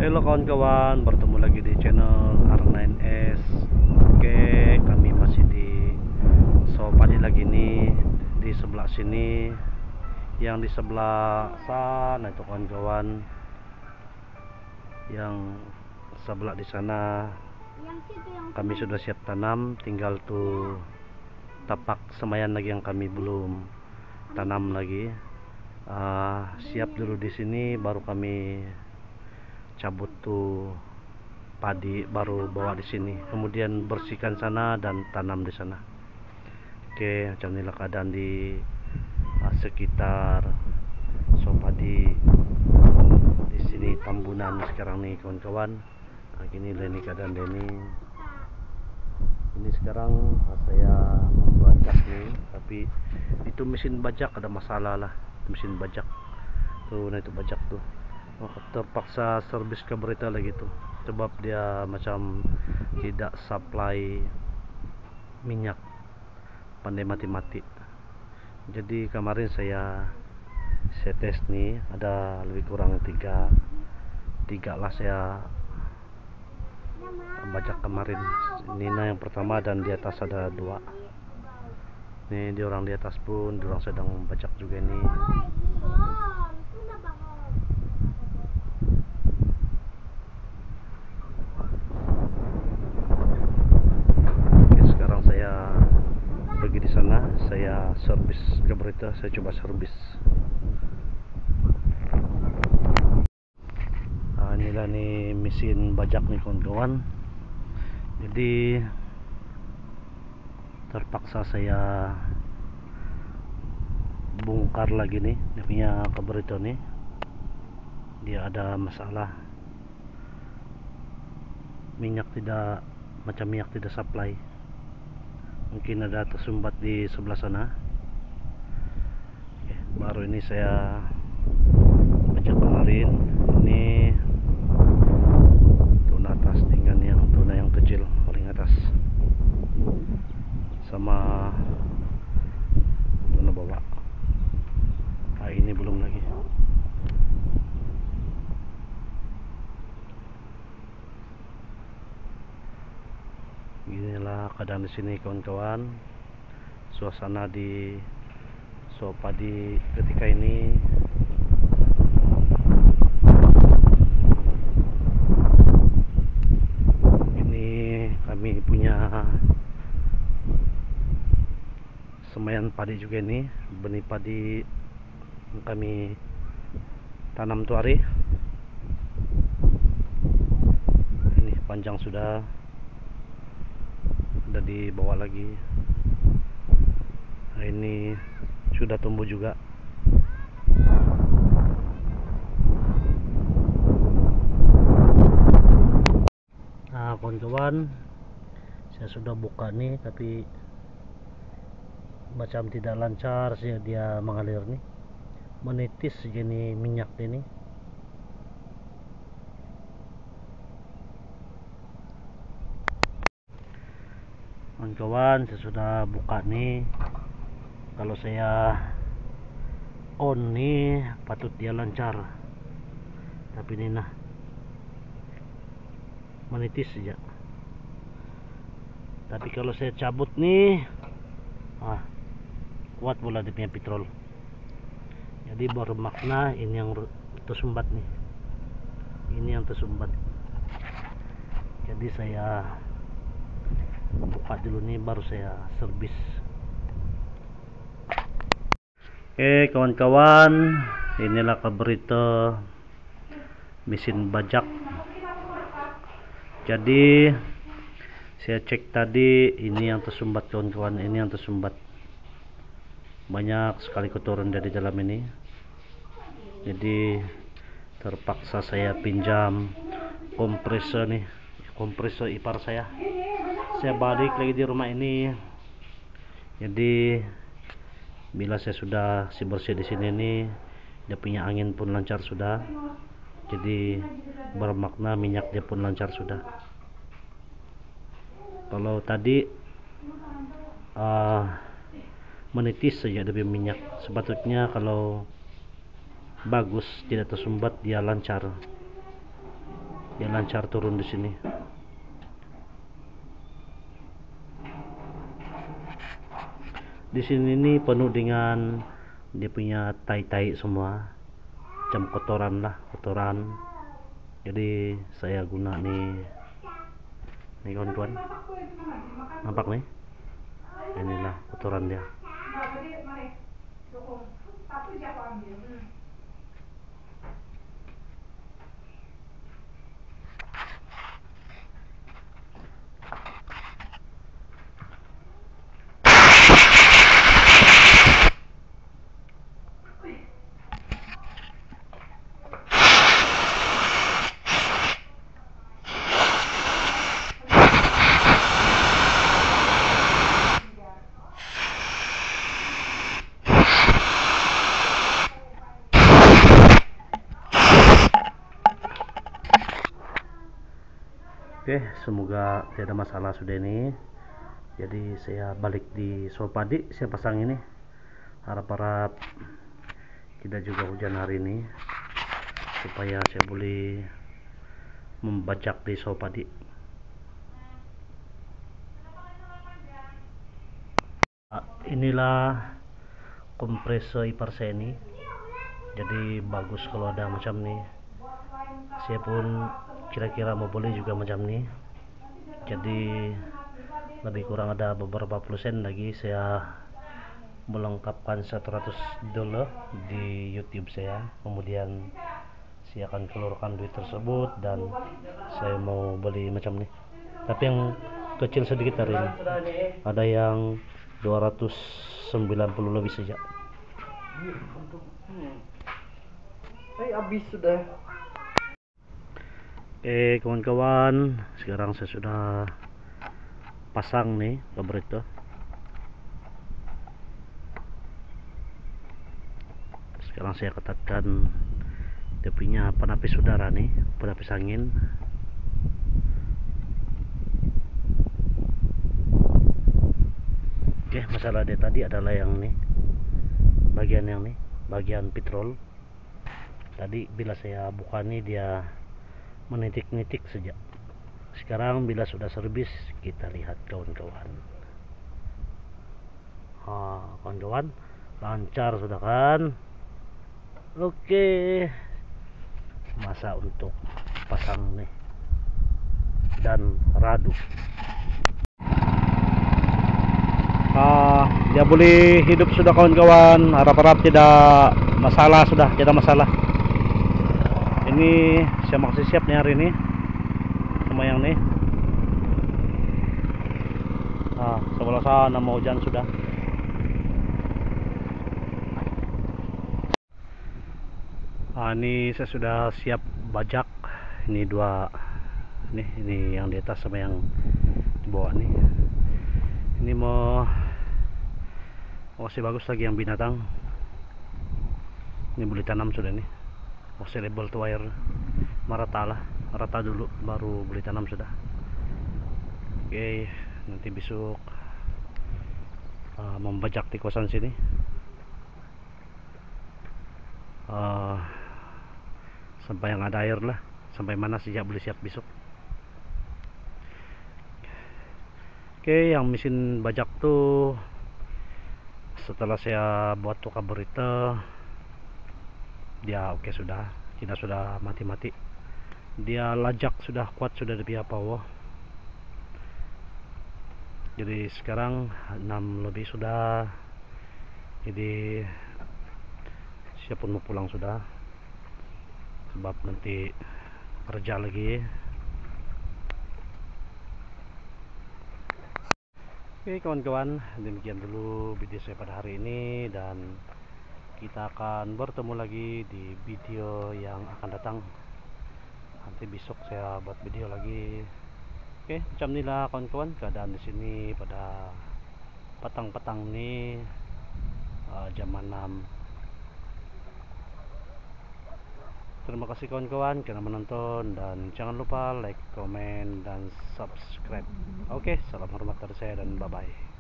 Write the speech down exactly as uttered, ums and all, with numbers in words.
Hello kawan-kawan, bertemu lagi di channel R nine S. Oke, kami masih di sawah padi lagi ni, di sebelah sini. Yang di sebelah sana itu kawan-kawan, yang sebelah di sana kami sudah siap tanam, tinggal tu tapak semayan lagi yang kami belum tanam lagi. Ah, siap dulu di sini, baru kami cabut tu padi, baru bawa di sini, kemudian bersihkan sana dan tanam di sana. Oke, macam inilah keadaan di, ah, sekitar sawah padi di sini, Tambunan sekarang ni, kawan-kawan. Ah, gini lah ni keadaan dia ni. Ini sekarang, ah, saya membuat gas ni, tapi itu mesin bajak ada masalah lah, mesin bajak tu, nah itu bajak tu. Oh, terpaksa servis karburetor lagi tu, sebab dia macam tidak supply minyak, pandai mati-mati. Jadi kemarin saya, saya test ni, ada lebih kurang tiga, tiga lah saya bajak kemarin. Ini nah yang pertama dan di atas ada dua. Ni diorang di atas pun, diorang sedang bajak juga ni. Oke, sekarang saya pergi di sana, saya servis karburetor, saya cuba servis. Ah, inilah ni mesin bajak ni, kawan-kawan. Jadi terpaksa saya bongkar lagi ni, dia punya karburetor ni, dia ada masalah. Minyak tidak, macam minyak tidak supply. Mungkin ada tersumbat di sebelah sana. Oke, baru ini saya pecah kemarin. Ini tuna atas dengan yang tuna yang kecil paling atas. Sama tuna bawah. Ah, ini belum lagi. Inilah keadaan di sini, kawan-kawan. Suasana di sawah padi ketika ini. Ini kami punya semayan padi juga ni, benih padi yang kami tanam tu hari. Ini panjang sudah, dah dibawa lagi. Ini sudah tumbuh juga. Ah, kawan-kawan, saya sudah buka ni, tapi macam tidak lancar saja dia mengalir ni. Menitis saja ni minyak dia ni. Kawan-kawan, saya sudah buka ni. Kalau saya on ni, patut dia lancar. Tapi ni nah, menitis saja. Tapi kalau saya cabut ni, ah, kuat pula dia punya petrol. Jadi bermakna ini yang ru-, tersumbat ni. Ini yang tersumbat. Jadi saya buka dulu ni, baru saya servis. Oke, kawan-kawan, inilah karburetor mesin bajak. Jadi, saya cek tadi, ini yang tersumbat, kawan-kawan, ini yang tersumbat. Banyak sekali kotoran dari dalam ini. Jadi, terpaksa saya pinjam kompresor ni, kompresor ipar saya. Saya balik lagi di rumah ini. Jadi, bila saya sudah bersih-bersih di sini ni, dia punya angin pun lancar sudah. Jadi, bermakna minyak dia pun lancar sudah. Kalau tadi, ah, menitis saja dia punya minyak. Sepatutnya kalau bagus, tidak tersumbat, dia lancar. Dia lancar turun di sini. Di sini ni penuh dengan dia punya tai-tai semua. Macam kotoran lah, kotoran. Jadi, saya guna ni, ni kawan-kawan. Nampak ni? Inilah kotoran dia. Okey, semoga tiada masalah sudah ini. Jadi, saya balik di saw padi, saya pasang ini. Harap-harap tidak juga hujan hari ini, supaya saya boleh membajak di saw padi. Ah, inilah kompresor ipar saya ni. Jadi, bagus kalau ada macam ni. Saya pun kira-kira mau beli juga macam ni. Jadi, lebih kurang ada beberapa puluh sen lagi saya melengkapkan seratus dolar di YouTube saya. Kemudian, saya akan keluarkan duit tersebut dan saya mau beli macam ni. Tapi yang kecil sedikit hari ini. Ada yang dua ratus sembilan puluh lebih saja. Hmm. Hai, habis sudah. Okey, kawan-kawan, sekarang saya sudah pasang ni kabur itu. Sekarang saya ketatkan dia punya penapis udara ni, penapis angin. Okey, masalah dia tadi adalah yang ni, bahagian yang ni, bahagian petrol. Tadi bila saya buka ni, dia menitik-nitik saja. Sekarang bila sudah servis, kita lihat, kawan-kawan. Ha, kawan-kawan, lancar sudah kan? Okey. Masa untuk pasang ni dan radu. Ah, dia boleh hidup sudah, kawan-kawan. Harap-harap tidak masalah sudah, tidak masalah. Ini saya masih siap ni hari ni. Sama yang ni. Ah, sebelah sana mau hujan sudah. Ah, ni saya sudah siap bajak. Ini dua, ni, ini yang di atas sama yang di bawah ni. Ini mau, masih bagus lagi yang binatang. Ini boleh tanam sudah ni. Masih able to wire. Merata lah. Merata dulu, baru boleh tanam sudah. Okey, nanti besok, ah, membajak di kawasan sini. Ah, sampai yang ada air lah, sampai mana saja boleh siap besok. Okey, yang mesin bajak tu setelah saya buat tukar berita, dia okey sudah, tidak sudah mati-mati. Dia lajak sudah, kuat sudah dia punya power. Jadi sekarang enam lebih sudah. Jadi, saya pun mau pulang sudah, sebab nanti kerja lagi. Okey, kawan-kawan, demikian dulu video saya pada hari ini, dan kita akan bertemu lagi di video yang akan datang. Nanti besok saya buat video lagi. Okey, macam ni lah, kawan-kawan, keadaan di sini pada patang-patang ni, ah, jam enam. Terima kasih, kawan-kawan, kerana menonton, dan jangan lupa like, komen, dan subscribe. Okey, salam hormat dari saya dan bye-bye.